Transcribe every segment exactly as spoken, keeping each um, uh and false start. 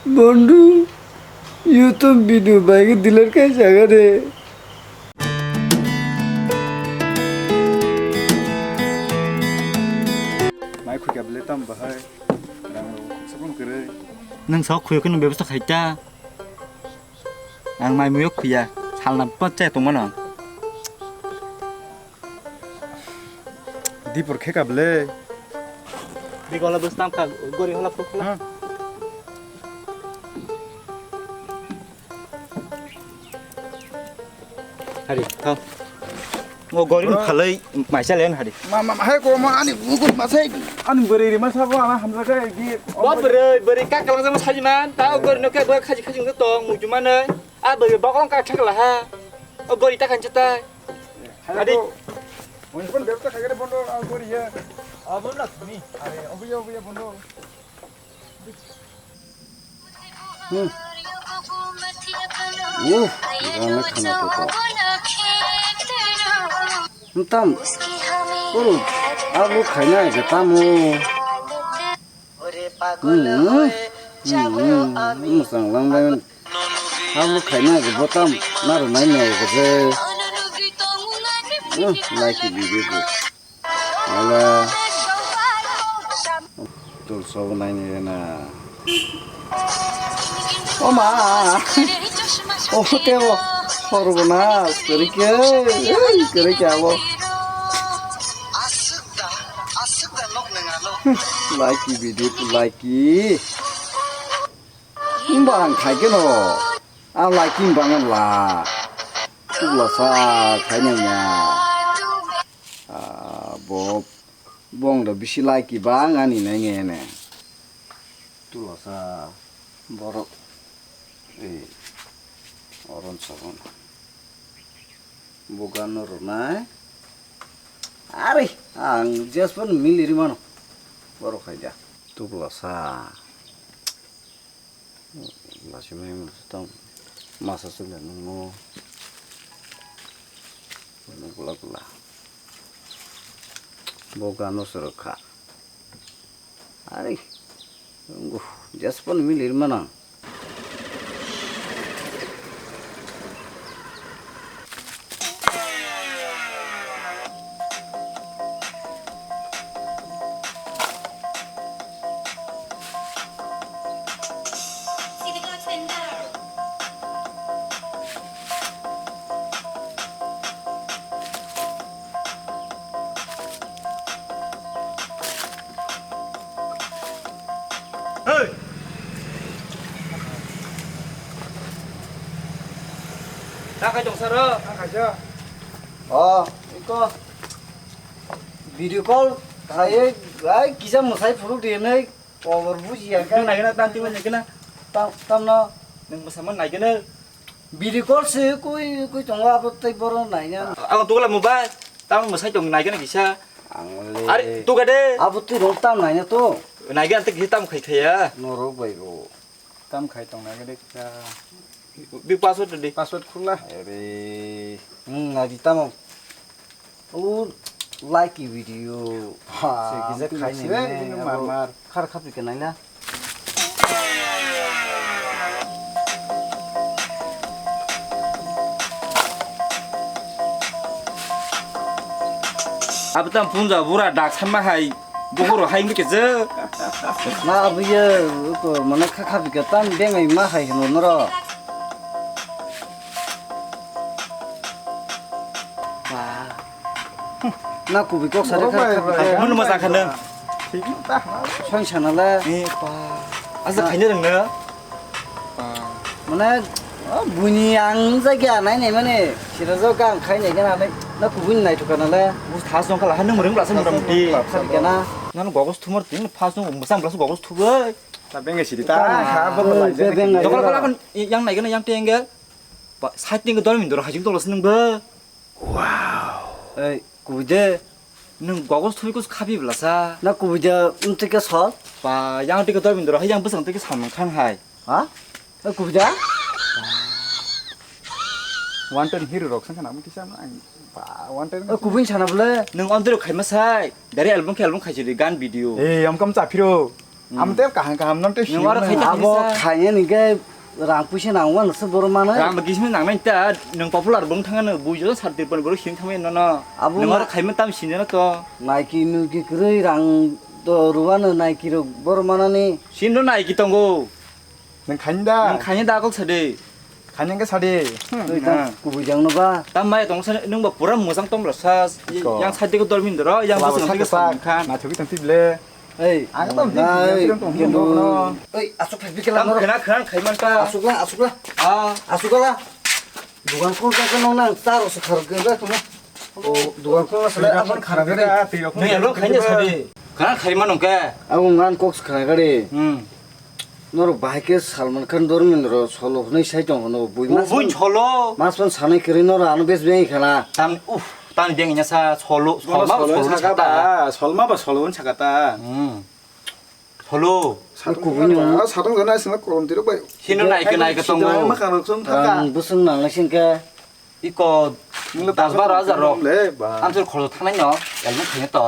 Bondu, YouTube video bai khe delete khai jaga de. Mai khukya bele tam bahai. Rang rok khuksa phone kwrwi. Nwng sok khuyo khe nwng bebostha khai ta. Ang mai muyo khuya. Salna pa chai tongmano. Dipor khe ka bele. Di gola bus tam ka gori hola pukla. Hmm. Hari, thang. Ngo goring phalai maisa len hari. Ma, ma, hai ko ma ani bugun masai ani bwrwi rima sabo ana hamla kai di. Bo bwrwi, bwrwi ka kalang jama sajiman, ta gori no ke bo khaji khaji tong mujumanai. A bwrwi bokong ka thakla ha. O gori ta khancha tai. Adi. Oni pun bebsa khai gare bondo a gori ya. Abon na sini. Are, obuya, obuya bondo. Hmm. Uh, gana khana to to. Ntam. Uru, abu khaina je tamu. Hmm. Hmm. Hmm. Musang lang lang. Amo khaina je botam naro nai ne je. Hmm, like video ko. Ala. Tul sobo nai ne na. O ma. O te o. Horbo na. Kere ke. Kere ke abo. Like video ko like. Himba ang khai khe no. Ang lai king bang la. Tubla sa khai nang ya. Ah, bo bong da bisi lai ki bang ani nang ya ne. Tubla sa borok. Eh, oron soron. Bo gano ronai. Are, ang jespan mili ri mano. Borok khai da. Tubla sa. Lachimai tang masa sule nungo. Gula gula. Bo gano sorok kha. Ari. Nungo. Jaspan milir manang. Hey! Ta khai tong saro? Ta khai ja. Oh, iko. Video call khai, ai, kisa mwsai phuru di hinwi, power buji ya khe. Nang naikhe na, tam tingma naikhe na. Tam, tam no. Nwng mwsama naikhe na. Video call se kui, kui tongo abo tei borok naina. Ang tugula mobile, tam mwsai tong naikhe na kisa. Ang le. Are, tuga de. Abo twi rong tam naina to. Naikhe na tei kisa tam khai thaya. Norok bai bo. Tam khai tong naikhe de kisa. Bi password di. Password khulna. Are. Hmm, naidi tamo. O like video. Ha, se kisa khai se, ni mar mar. Khar khapri ke naila. Abo tam punja bura dak sama hai. Buhuru hai mi kisa. Na abuye ko mana kha kha bika tam bengai ma hai hino noro. Ba. Na kubui kok sare kha kha bika. Mun ma sakha na. Soi sana la. Eh pa. Asa khaina rang na. Mane, o, buini ang jagya nai nai mane, sira jo kang khai nai gana nai, na kubui nai thuka na le. Bus thas nong kala, hanung murung blasa mura muti. Kha kena. Nang gogos thumor tin, phas nong musang blasa gogos thubai. Ta benge sidi ta, ha, bo lai. Dokol kala kon, yang nai gana yang tengel. Ba, side ni dol min dor hajing dol seneng ba. Wow. Ei, kubui de. Nwng gogos thubi kus khabi blasa. Na kubui de, um tike sol. Ba, yang tike dol min dor, hai yang bwsang tike samung khang hai. Ha? Ei, kubui de? One ten hero rok sang kana mukisa ma. Ba, one ten. Ei, kubui sana bole. Nwng on dero khaima sai. Dari album khe album khaisidi gan video. Ei, am kam cha phiro. Amte kaham kaham no te Nwng oro siyung khaina nang. Abo khaisa. Khaina ni khe rang puisa nang wano se borok mano. Rang ba kisimi nang nai ta, nwng popular bung thang ano, bui jo sar tirpan borok sing thang no no. Abo nwng oro khaima tam sinjana to. Naiki nuki kwrwi rang to rwano naiki rok borok manani. Sin no naiki tongo. Nwng khaina da? Nwng khaina da kok sade. Khaina khe sade. Twi tang kubui jang no ba. Tam mai tong sa nwng ba pura mojang tom la sa. Ko. Yang sade ko dol min doro, yang labo bosong saka sade ko sa. Khan. Na thuki tang tibile. Ei, ang tam tibile, ai, tong tong no. Ei, asuk phai bikela. Tam no. Khana khana khai man ta. Asuk la, asuk la. Ah. Asuk la. Dugan khul ka no nang charo se khar ke ga tong. O, dugan khul la sala apan khara gare. Nang alo khaina sade. Khana khai man nong ka. Ang ngan kok khara gare. Hmm. Norok bahai khe Salman Khan, Dharmendra solo hwnwi sai tong hwno, bui mas buini solo. Mas phan sanai kwrwi norok ano bes beng khana. Tam, uff, tam beng nya sa solo, bono solma ba solo solo hwnwi saka saka ta. Ba, solma ba solo hwnwi saka ta. Hmm. Solo. Satong kubui no. Satong jana singla kolom tirok bai. Sino nai ke nai ke tongo. Sino ma kano song thaka. Ang busung nang sing ke. Iko mungla das baro hajar rok. Le ba. Amsor khorok thangnai no, elmo khene to.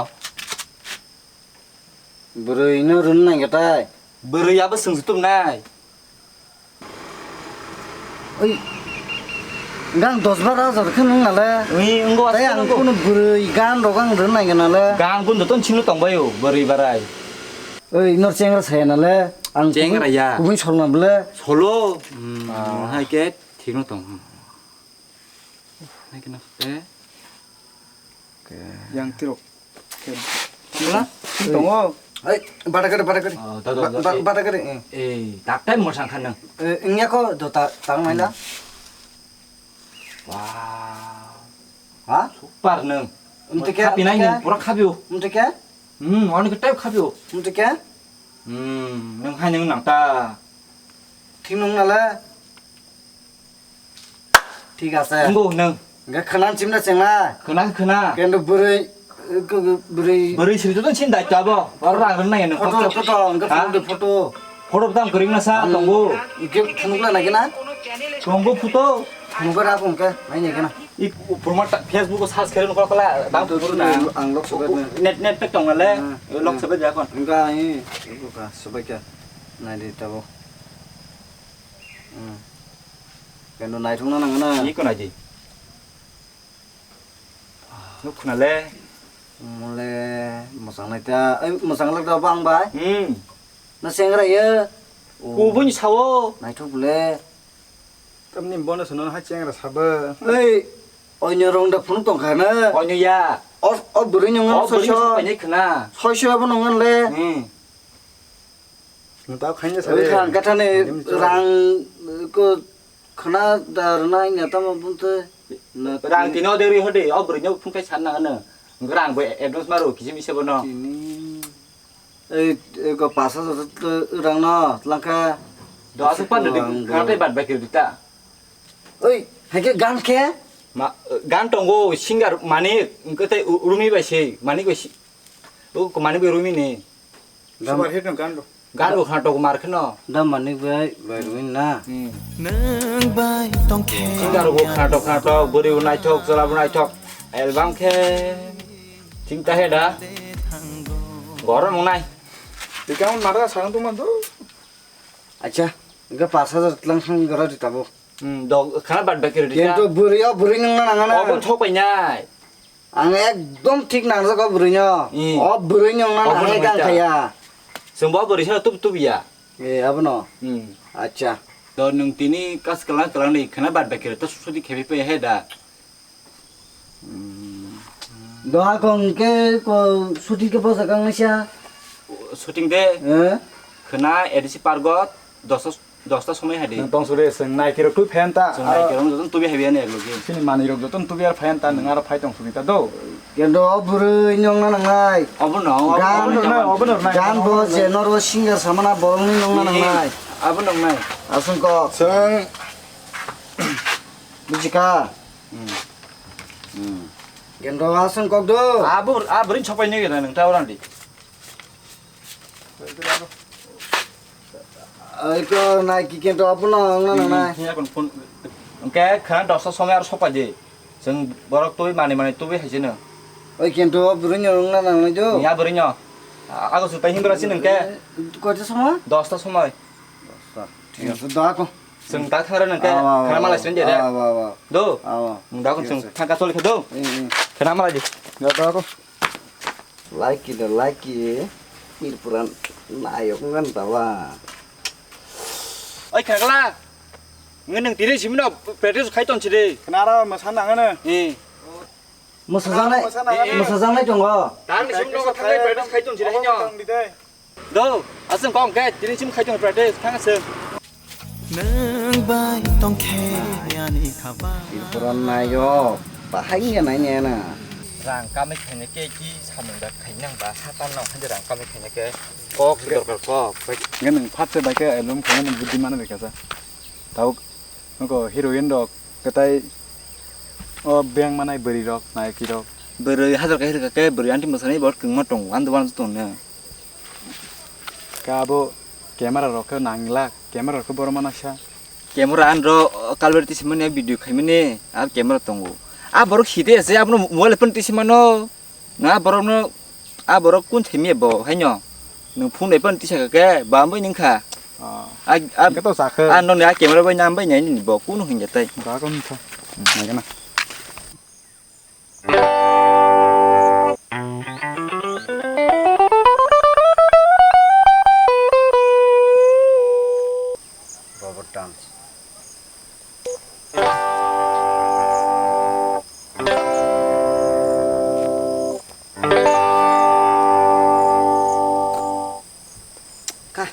Bwrwi no rwna nangya tai. Bwrwi abo chwng se tubunai. Oi. Gang dos bar hajar khe nung nale. Ui, wngbo tai aswk ang nungbo. Kunu bwrwi gan rok ang rwna nangya nale. Gan kun joto chino tongbaio, bwrwi barai. Oi, nor chengra saya nale. Ang chengra kubun, ya. Kubun solna bole. Solo. Hmm, ah. Hai ke thikno tong. Hai ke na. Eh. Yang tirok. Wala? Tongo. Hai, bata kare, bata kare. Oh, da, da, da, eh. Bata kare, eh. Eh, tak time mo sangkhan nang. Eh, ingya ko do ta, tang maila. Wow. Ha? Super nang. Umte kya? Khapi nai nang, pura khabio. Umte kya? Hmm, oni ke type khabio. Umte kya? Hmm, nang hai nang nang ta. Thik nung nala. Thik ase. Wngbo nwng. Hwnkhe khwna chimna chengna. Khwna, khwna. Kendo bwrwi, bwrwi. Bwrwi siri joto chini daitya abo. Oro rang rwna nangya nwng. Photo, photo, hwnkhe ha? Photo, photo. Photo bwtang kwrwngna sa tongo. Hwnkhe phunukla naikhe na? Tongo photo. Phunukha da hwnkhe, nai naikhe na. I phunukma ta-, Facebook o search khe nukha pala, dam phunukha na. Ang lock sobai na. Net, net pack tong nale, hmm, lock sobai da kon. Hwnkhe ai, sobai khe. Nai di tabo. Hmm. Kendo naithokna nangna. Iko naidi. Nuk khna le. Mole mwchang nai ta. Ai mwchang lak da bang bai. Hmm. Na sengra ye. Kubun sao. Naithok le. Tamni bono sono hai chengra sabo. Ei. Onyo rong da phunuk tong kha na. Onyo ya. O, o bwrwi nong o bwrwi soiso. Soiso khna. Soiso abo nong le. Hmm. Nwng ta khaina sa. Oi de. Khan kathani. Dim chwng. Rang ko khna da rwnai nya tamo bunte. Rang tino de ri hode, o bwrwi no phung kai san nang ano. Rang bo advance maro kichim ise bono. Tini. Ei, ei ko pas hajar rang no, langkha. Do asuk pan de, ang khna tai bad bai kiri ta. Oi, hai ke gan khe? Ma, gan tongo, singer mani, kote u-, rumi bai sei, mani bai si-, u, mani bai rumi ni. Super hit no gan do. Gan bo khna tok mar kheno. Da mani bai, bai rumi na. Hmm. Nwng bai tong khe. Singer bo khna tok, khna tok, bwrwi bo naithok, chwla bo naithok. Album khe chingta he da. Gorom nai. Tikang mara sang tu man tu. Acha, ga pas hajar tlang sang gara di tabo. Hmm, dog, khana bad bakir di. Kento bwrwi o bwrwi nung na nang na. Obo thok pai nai. Ang ekdom thik nangjak o bwrwino. Hmm. O bwrwino wngna nangnai kang khaya. Chwng bo bwrwi sano tup tup ya. Eh, abono? Hmm. Acha. To nwng tini kas kwlang kwlang ni khwna bad bai khe to sudi khebi pai hai da. Hmm. Do akong ke ko shooting ke bosa kang naisa. Shooting de. Eh? Khwna A D C park o dosa Dosta somoi hai di. Nwng tong suri, chwng naikirok twi phayan ta. Chwng naikirok joto twi hai biya ni eklogi. Chini manwirok joto twi ar phayan ta, nwng aro phai tong suri ta do. Kendo o bwrwi nongna nangnai. Obo no, obo no, obo no, obo no, obo no. Gan bo je noro singer samana borokni nongna nangnai. Abo nongnai. Aswng kok. Chwng. Bujikha. Hmm. Hmm. Kendo aswng kok do. Abo, abo rin chopai ni gana nwng ta orang di. Ai ko nai ki kento abono wngna nangnai. Hmm, ya kon phone. Hwnkhe khwna dosta somoi aro sopai di. Chwng borok twi mani mani twi hai sino. Oi kento o bwrwino wngna nangnai do. Ya bwrwino. Ago su tai hindura sin nang ke. Koita somoi? Dosta somoi. Dosta. Thik ase, da ko. Sung ta thara nang ke. Awa, awa, khana mala awa. Sin jere. Awa, awa. Do. Awa. Mung da ko sung thang ka choli kha do. Eh, eh. Khana mala di. Da, da ko. Lucky da lucky. Tirpuran nayok ngan ta ba. Oi khagla. Nge nang tiri simino practice khai ton chiri. Khana ra ma san nang ne. Eh. Mwsajaknai, mwsajaknai tongo. Tang ni sum nogo thangnai practice khai tong sini hanyo. Do, aswng kong ke, tini sum khai tong practice, thang aswng. Nwng bai tong khe ani khaba. Tirpura nayo, bahai ya nai ne na. Rang kamai khaina ke ki samung da khainang ba, hatan nang hande rang kamai khaina ke. Kok si dorkar kok. Nge nwng phat se bai ke alum khaina nwng buddi mana bai kasa. Tau Nokho heroine rok, kwtai o beng manai bwrwi rok, nayaki rok. Bwrwi hajar khe hirkha khe bwrwi anti mwsani bo kwngma tongo, ani dogan tong ne. Khe abo camera rok khe nangla, camera rok khe borok manaksa. Camera ani ro, o, kalber tisimani video khaimani, abo camera tongo. A borok hide se abono mobile phone tisimano. Nang a borokno, a borok kun themia bo haino. Nwng phone bai phano tisa kha khe, ba wngwi nung kha. Ah. A, a, Hwnkhe to sakhe. A nokni a camera bai nam bai nai nini bo kun hwnkhe tei. Ba ko nung kha. Hmm, nai gana. Robot dance. Ka.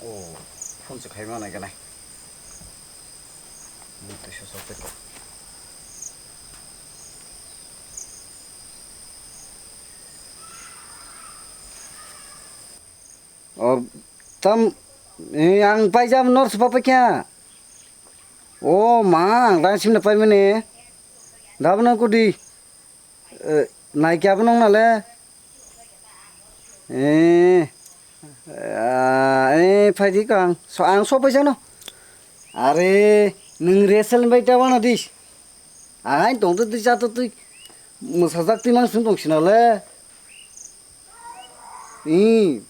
Oh, phone se khaima nai ganai. Bluetooth se sokphaikha. O, tam, eh, ang paijam nor se papaikha. O, ma, ang dang simna paimani. Dabno kudi. Eh, naikhe abono wng nale. Eh, ah, eh, phaidi kang. So, ang so paisa no. Are, nwng resel bai ta wana dis. Ang tong twi cha twi mwsajak twi mang sung tong sinale. Ih,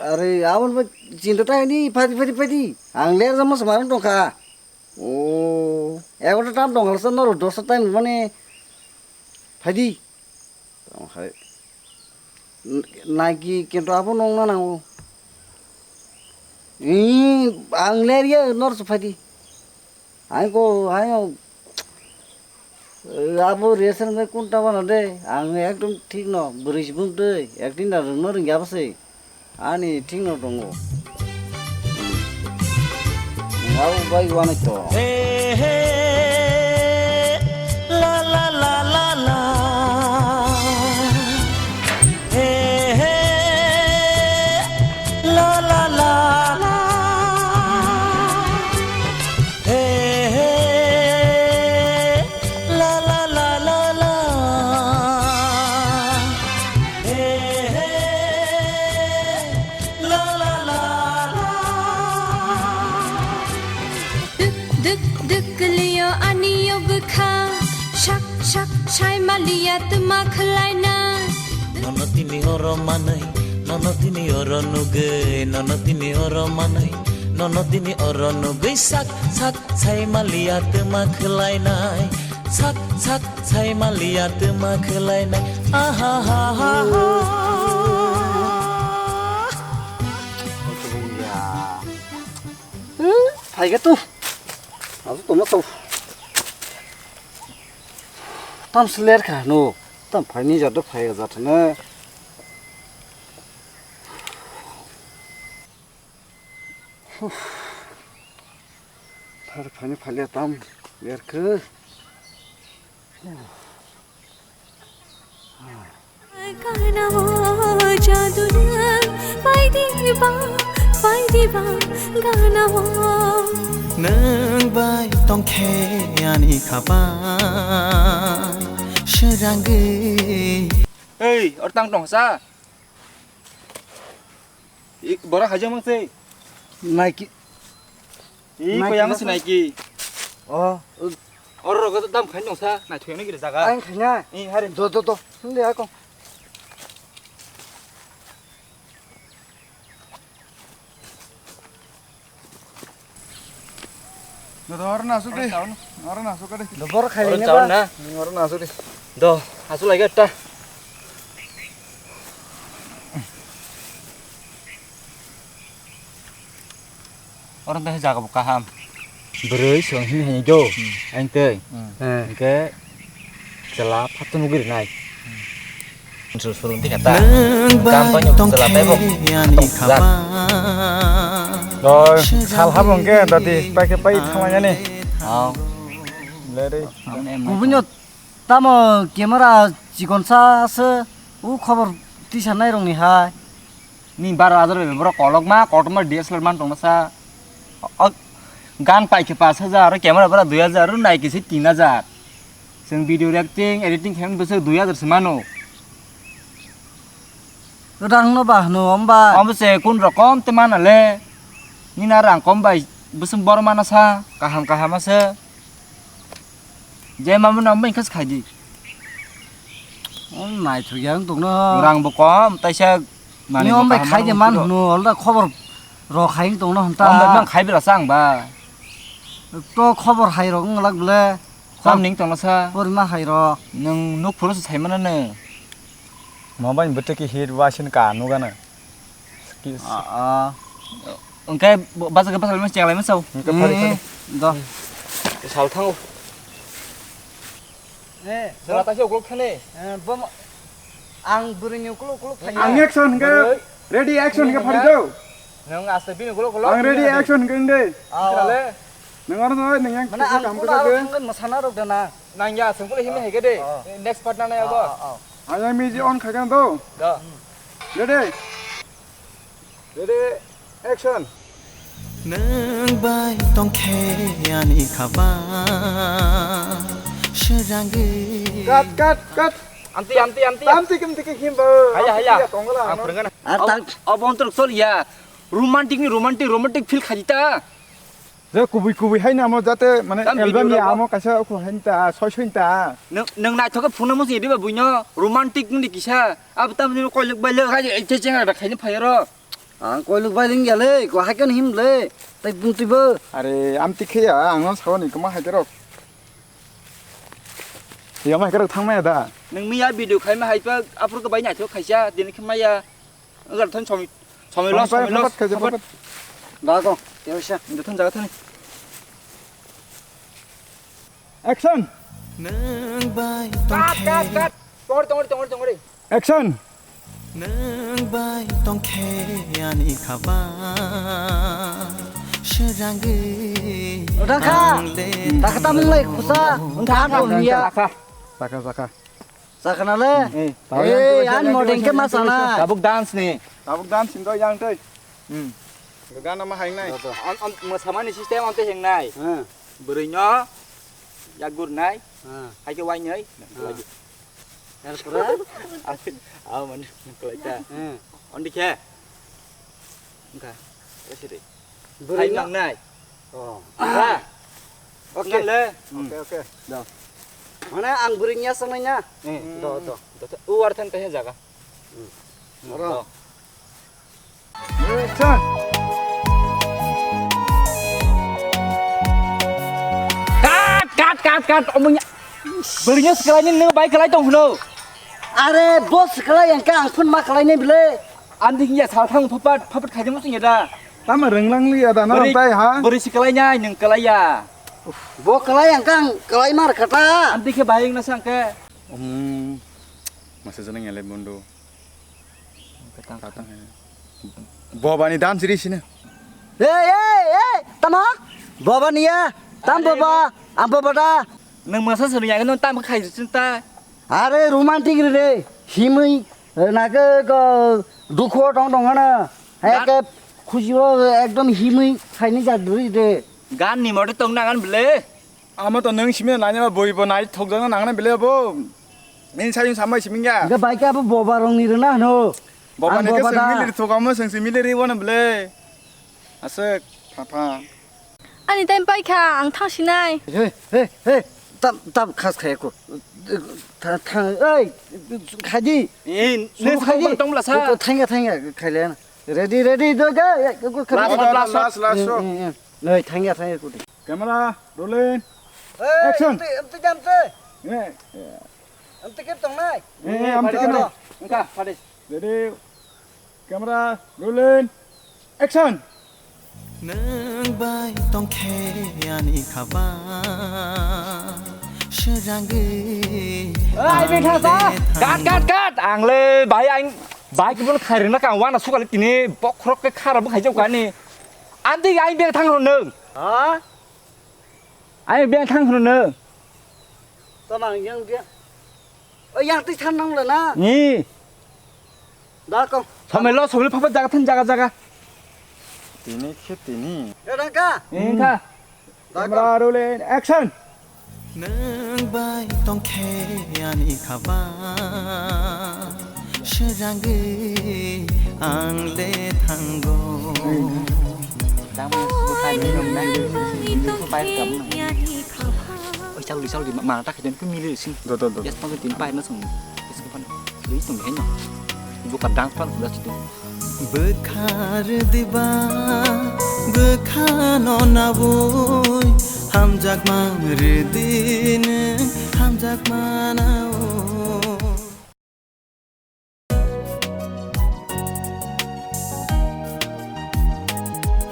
are, abon bai chinta ta ni phaidi phaidi phaidi. Ang ler jama samarang tong kha. O, egarota tam tong halsa noro dosta time mane phaidi. Tamo hai. Nagi kento abo nong na nango. Ih, ang ler ya nor se phaidi. Ang ko, ang, abo reason bai kun ta bana de. Ang ekdom thik no, bwrwi sibung tei, acting da rwngno rwngya bwse. Ani thikno tongo. Abo bai wanai to. He, he, la, la, la, la, la. He, he, la, la, la, la. He, he, la, la, la, la, la. He, he, la, la, la, la. Duk, duk, duk, kwlwio ani o bwkha. Sak, sak, sai maliya twma khwlainai. Nono tini oro manwi, nono tini oro nugwi, nono tini oro manwi, nono tini oro nugwi sak, sak, sai maliya twma khwlainai. Sak, sak, sai maliya twma khwlainai. Aha, ha, ha, ha. Phaikhe tu. Asu tongma tau. Tam sler kha no. Tam phaini jado phai jathane. Thar phaini phalia tam lerkhe. Gana o jadu nang, paidi ba, paidi ba, gana o. Nwng bai tongkhe ani khabai srangwi. Ei, or tang tong sa. Borok haijak mang se. Naiki. Ih, Nike koyang na si Nike. Oh. Oro rogo dam khain dong sa, nai thuyang ni giri jaga. Ang khaina. Ih, hari. Do, do, do. Hinde ako. Oro na asuk de. Oro na asuk de. Dobor khaina ba. Oro na asuk de. Do, asuk lagi ta. Orang teh jaga bo kaham. Bwrwi song hin hai do. Ang tei. Hingke chwla phatun nugwi rinai. Sul sul wngkha ta. Nwng bai tongkhe ani kha ba. Loi, sal habo hingke dati paikhe pai thamani. Aw. Leri. Kubunyo tamo camera chikonsa se u khobor tisa nai rokni hai. Ni baro hajar bai borok kolokma, kotorma D S L R man tongma sa. O, gan paikhe pash hajar, aro camera bara dui hajar, aro nai kisi tin hajar. Chwng video reacting, editing khaimani bwswk dui hajar se mano. Rang no ba hwno, hom bai? Omo se kun rokom te mana le. Nina rang kom bai bwswk bor mana sa, kaham kaham asa. Je mamo no bai khas khai di. Om nai thuk yang tung no. Rang bo kom, taisa mani. Ni bo om bai kaham khai de mano man phiro. Hwno, alda khobor rok khai tong no hwnta. Om bai mang khai bela sang ba. To khobor hai rok wng lak ble. Tam ning tongna sa. Porima hai rok. Nwng nuk phuru se sai mana ne. Mo bai bwtwi ke hit wa sin ka nugana. Skis. Ah, ah. Engke bacha ke pasal mas chenglai mas sao. Engke pari pari. Do. Sal thango. Eh, sala ta se uklok thane. Eh, bom ang bwrwini uklok uklok thane. Ang action hingke. Bwrwi. Ready action hingke phari do. Nang asta bini uklok uklok. Ang ready action hingke de. Ah. Sale. Nang aro noi nang yang. Mana ang kam kula ka aro de. Thangkan masana rok dana. Nang ya sengkul himi hingke de. Ah. Next part na na ya bo. Ah, ah, ah. Ang yang miji on khakan do. Do. Ready. Ready, action. Nwng bai tongkhe ani khaba srangwi. Cut, cut, cut. Amti, amti, amti. Amti kim tiki himbo. Haya, haya. Amti ya tongla, ang no? Phrwngna. Ar tang. Ob-, ob-, ontor sol ya. Romantic ni romantic, romantic feel khaji ta. Je kubui kubui hai namo jate mane album ya amo kaisa khu hai ta, soi soi ta. Nwng, nwng naithok khe phone mo sini diba buino romantic ni kisa. Ab tam ni koilok bailok hai che cheng ra khaini phayaro. Ang koilok bai ling ya le, ko hai kan him le, tai bung twi bo. Are, amti khe ya, ang no sawo ni koma hai rok. Ya ma hai rok thang ma ya da. Nwng mi ya video khai ma hai pa, aphuru ko bai naithok khaisa, dini khe ma ya. Ang thon somi, somi lo, somi lo. Phapat khaisa, phapat. Da ko, ya sa. Ndo thon jaga thani. Action. Nwng bai tongkhe. Cut, cut, cut. Tongri, tongri, tongri, tongri. Action. Nwng bai tongkhe ani khaba srangwi. Udah kha. Ang le tak tamung lai kusa. Udah kha. Saka, saka. Sakana le. Eh, eh, an modeng ke masana. Tabuk dance ni. Tabuk dance ni do yang tei. Hmm. Gana ma hai nai. An, an, mosamani system ante heng nai. Hmm. Bwrwi no. Yagur nai. Hmm. Hai ke wai nai. Hmm. Yar pura. Aw man. Kelai ta. Hmm. Ondi ke. Engka. Siri. Bwrwi no. Hai nang nai. Oh. Ha. Oke. Ngan le. Oke, oke. Da. Mane ang bwrwi nya sangnai na. Eh. Do, do. Do, do. U ar than teh jaga. Hmm. Oro. Do. Action. Cut, cut, cut, cut. Omongnya. Bwrwi nya sekalai ni nang bai kalai tong hwno. Are boss sekalai yang ka ang phun ma kalai ni bile. Andi ya sal thang phapat, phapat khaijang sing ya da. Tama renglang li ada na tai ha. Bwrwi si kalai nai, nung kalai ya. Bo kalai ang kang kalai mar kata. Andi khe bahing na sang ke. Um, masa jeneng ya le mundo. Katang. Katang ya. Bo bani dan siri sini. Hey, hey, hey, tama? Bo bani ya. Tam bo ba, am bo ba da. Nung masa sini ya, nung tam khai sini ta. Are romantic re, himui, nake ko dukho tong tong hana. Eke khusi o ekdom himui khaini ja duri de. Gan ni mote tong nangan bile. Amo to nung simi nanya boi bo nai thok jang nangan bile bo. Min sayung samai simi ya. Ga bai ka bo boba rong ni rena no. Boba ne ke sing milir thok amo sing sing milir i wana bile. Asek papa. Ani time paikha, ang thangsinai. Hey, hey, hey, tam, tam khas khaya ko. Tha-, thang, ei, khaidi. Eh, Suru ne khaidi. Tong bla sa. Thangya, thangya, khaile. Ready, ready, do, do. Last, last, last, last shot. Noi, thangya, thangya, kuti. Camera, rolling. Hey, action. Amte, amte, amte. Eh, eh. Amte kep tongnai. Eh, eh, amte kep tongnai. Engka, pade. Ready. Camera, rolling. Action. Nwng bai tongkhe ani khaba srangwi. Ai, betha sa. Cut, cut, cut. Ang le bai, ang bai kibun khairina kang wana sukali tini bokhorok ke khara bo khaijak ani. Andi ai beng thang rw nwng. Ha? Ai beng thang rw nwng. Tama yang dia. O yang twi than nang le na. Ni. Da kong. Samai lo, samai lo, phapa jaga than jaga jaga. Tini khe tini. Ya dang ka. Ni kha. Da kong. Camera rolling, action. Nwng bai tongkhe ani khaba srangwi ang le thango. Dang mo, bukai ni dong na. Bukai kamu. Oi, chau di, chau di, ma, ma, tak kejam, kau milih sini. Do, do, do. Yes, pang tin pai na sung. Yes, pang. Lui sung hen no. Buka dang pang, udah situ. Bwkhar diba, bwkhano naboi, hamjakma rwdino, hamjakma nao.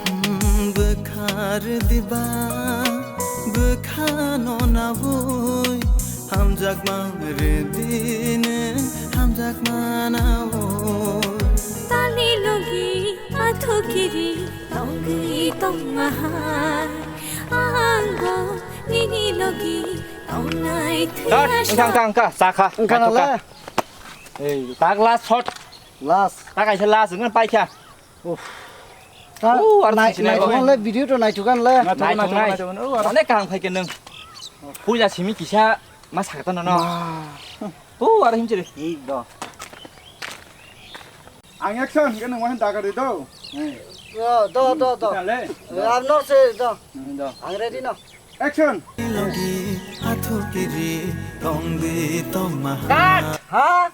Hmm, bwkhar diba, bwkhano naboi, hamjakma rwdino, hamjakma nao. Tani logi athukiri tongwi tongmahai, angbo nini logi tongnai. Cut, thwiya engka, engka, engka, sa kha. Engka nale. Ei, tak last shot. Last. Tak kaisa last, ngan paikha. Uff. Oh, ar nai-, thangsinai nai bo. Thangsinai le, video to nai thukan le. Nai thangsinai. Nai thangsinai. Oh, ar. Onek kaham khai ke nung. Puja simi kisa ma sakta nono. Ma. Oh, ar himchiri. Ei do. Ang action ke nung wahan daga de do. Do, do, do, do. Dale. Ang no se do. Do. Ang ready no. Action. Logi athu kiri tongdi tongma. Cut. Ha?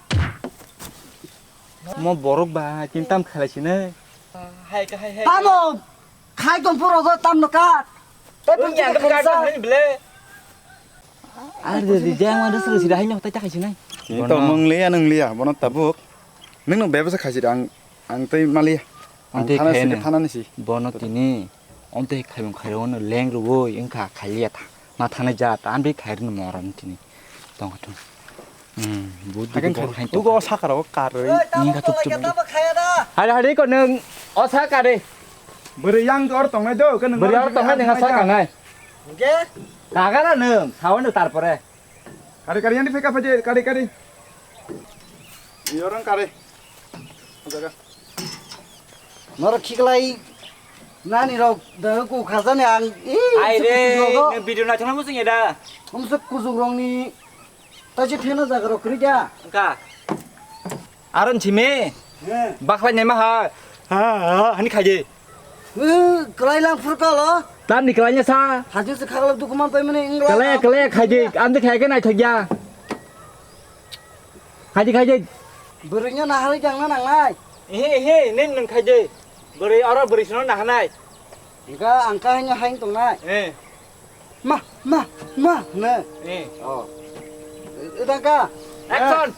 Mo borok ba kintam khalai sini. Hai ka hai hai. Tamo khai tong puro do tam no kat. Te pun yang ka khai sa. Hai bele. Ar de de jang ma de suru sida hai no tai ta khai sini. Ni to mung liya nung liya bono tabuk. Nung no bebasa khai sida ang ang tai maliya. Ang thana si thana ni si. Bono tini. Onte khaimung khairokno leng rwui wngkha, khailiya tha-, ma thanai jat, amtwi khairokno moron tini tongkha thung. Hmm, bu haikhe dudu khairok, hai ugo tongkha. Sakaro karwi. Ni kha tuk tuk. Hari hari ko nwng o sa kare. Bwrwi yang dor tongnai do, ke nwng bwrwi yang tongnai, nwng sa kanai. Hingke? Kagara nwng, sawan do tarpore. Kari, kari, yang di pick up aja, kari, kari. Iya, orang kari. Jaga. Norok khiklai nani rok da ku khajani ang. Ai re, video naithokna muchung ya da. Umsuk kujung rong ni tachi thena jaga rok kri ja. Engka. Aron chime. He. Bakhlai naima ha. Ha, ha, hani khaidi. Kwlai lang phurkalo. Tamni kwlai sa. Haju se khaglo dukuman pai mani ingla. Kwlai, kwlai khaidi. Amdi khai ke naithok ya. Khaidi, khaidi. Bwrwino naharwi jangna nangnai. Ehe, ehe, nin nung khaidi. Bwrwi oro bwrwi sino nahanai. Engka ang kahino haing tongnai. Eh. Ma, ma, ma, ne. Eh. Oh. Edangka. Action.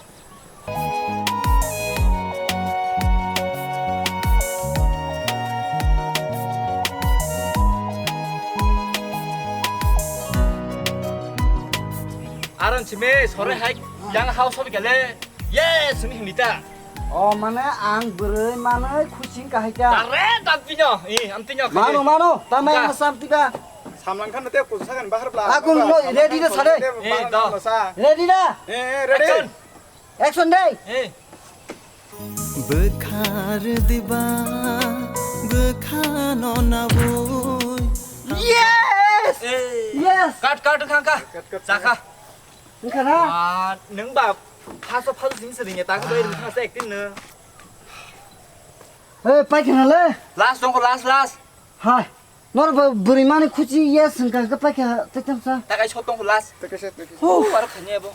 Aron simi sore hai yang house of gele. Yes, ni hinita. O mane ang bwrwi manwi khuching kahai ta. Tare ta pino. Eh, am tinyo. Mano, mano, tama yang sam tiba. Samlang khan te kusa kan bahar bla. Aku mo ready da sare. Eh, da. Ready da? Eh, eh, ready. Action. Action dai. Eh. Bwkhar diba, bwkhano naboi. Yes! Eh. Yes! Cut, cut, khang ka. Cut, cut, chakha. Wngkha na? Ah, nwng ba phaso phaso sini sini ya, tak bai rwkha sa acting no. Eh, pai khana le? Last dong, last, last. Hai. Nor bo bwrwi mani khuchi ya sengkang khe paikha tei tongsa. Ta kaisa tong last. Ta kaisa, ta kaisa. Hu, aro khani abo.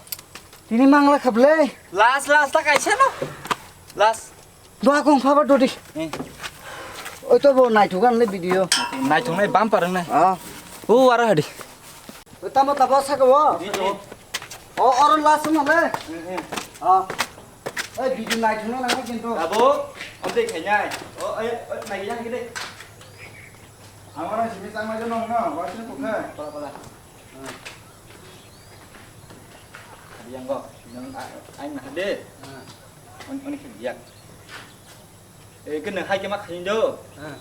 Tini mangla khablai. Last, last, ta kaisa no. Last. Doa kong phaba dodi. Eh. Oi to bo naithok an le video. Naithok nai bumper nai. Ah. Hu, aro hadi. Oi tamo tabo saka wo. Eh, eh. O, oro last no le. Eh, eh. Ah. Oi video naithok na nang kintu. Abo, amtwi khainai. O, oi, oi, nai yang gede. Ang oro simi changma jono hwno, waisini kukha. Pala, pala. Hmm. Yang go, nang ai na de. Hmm. Oni, oni khe yak. Eh, kene hai ke ma khain do. Hmm.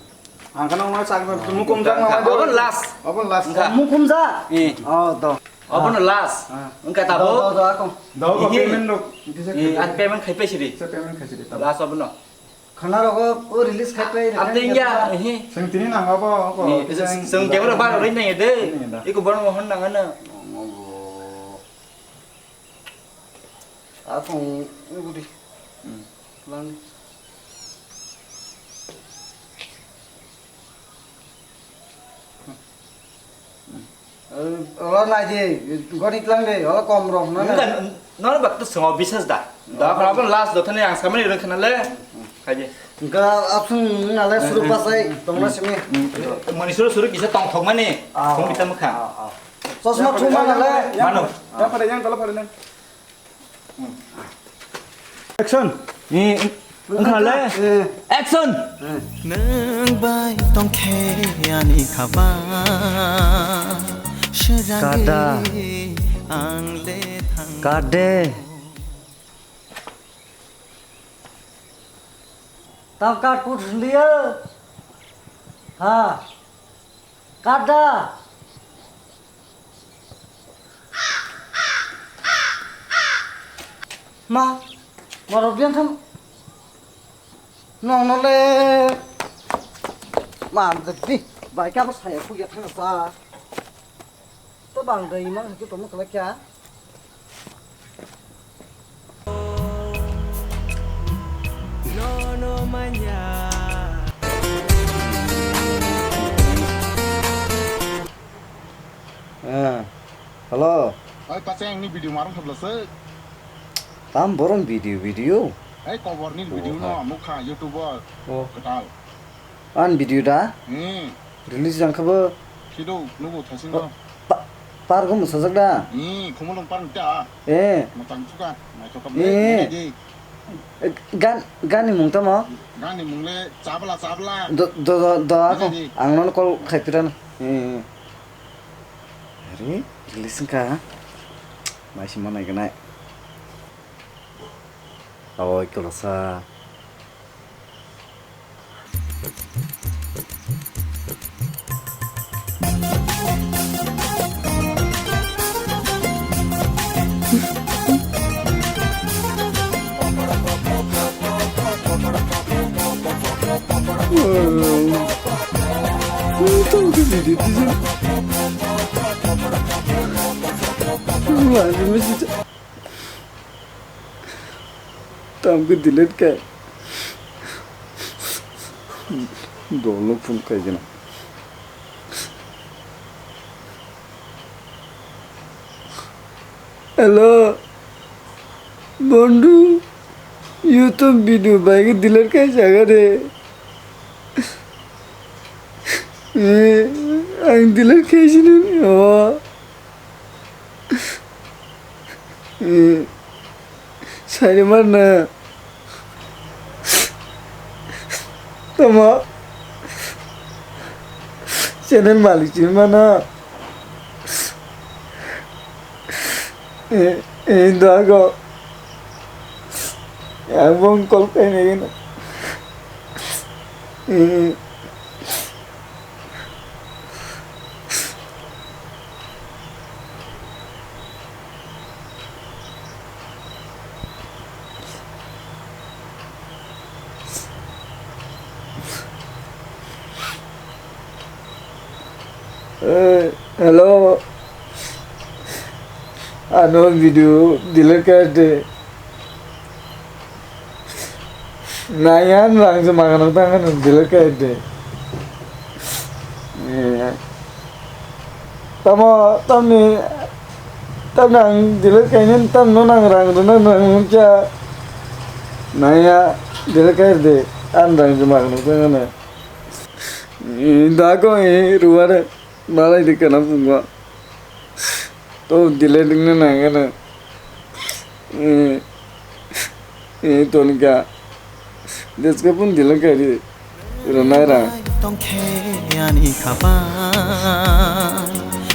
Ang khana ma chak na mukum jak na. Obo last. Obo last. Mukum ja. Eh. Oh, do. Obo no last. Ah. Engka tabo. Do, do, do, ako. Do, do, payment rok. Eh, an payment khai pai siri. Sa payment khai siri, tabo. Last obo no. Khana rogo o release khai pai. Ate ya, eh. Seng tini nang obo, obo. Eh, seng camera bar ring nang de. Iko bar mo hon nang ana. Ako, ngudi. Hmm. Lang. Olo nai di, goni tlang di, olo kom rok na. Nang no bak tu songo bisas da. Da khana pun last do thani ang samani rok khana le. Khai di. Ga apsung na le suru pasai tongna simi. Mani suru suru kisa tong thok mani. Ah. Thong kita mukha. Ah, ah. Chosma thuma na le. Mano. Ya pada yang kalau pada nang. Action. Ni, wngkha le. Eh. Action. Nwng bai tongkhe ani khaba. Kada. Sejangwi ang le thang. Kade. Tang kat kut liya. Ha. Kada. Ma, ma rok biang tham. Nong no le. Ma, di, bai ka bo saya ku ya thang sa. To bang dai ma ke to mo kala kya. Eh, hello. Oi, pacheng ni video marung khabla se. Tam borong video, video. Ei, kobor ni video no, mukha YouTuber. Oh. Ketal. An video da? Hmm. Release jang khabo. Sido, nugo thasing do. Pa-, pargo musajak da? Hmm, khumulung park da. Eh. Matang suka, mai to kam eh. Gan, gan ni mung tamo? Gan ni mung le chabla, chabla. Do, do, do, do ako. Ang nono call khai pirana. Eh. Ari, release ka. Mai si manai ganai. Oi, kolosa. Tamkhe delete khe. Dolo phone khaijana. Hello. Bondhu. YouTube video bai khe delete khai jaga de. Eh, ang delete khai sini. Oh. Eh, sari mana? Tama channel malik sini mana? Eh, eh, dago. Yang bong kol kene gini. Eh. Eh, hello. Ano video delete kar de. Naian lang se makan tang kan delete kar de. Tamo, tamni, tamni ang delete kainani, tamno nang rang rwna nang kya. Naya, delete kai de, an rang juma kano kano. Dago e, ruware, malai de kana pungo. To delete wngna nang kano. Eh, eh, Tonika. Deska pun delete kai di. Rwna rang. Tongkhe ani khapang,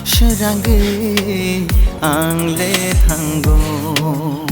srangwi ang le thango.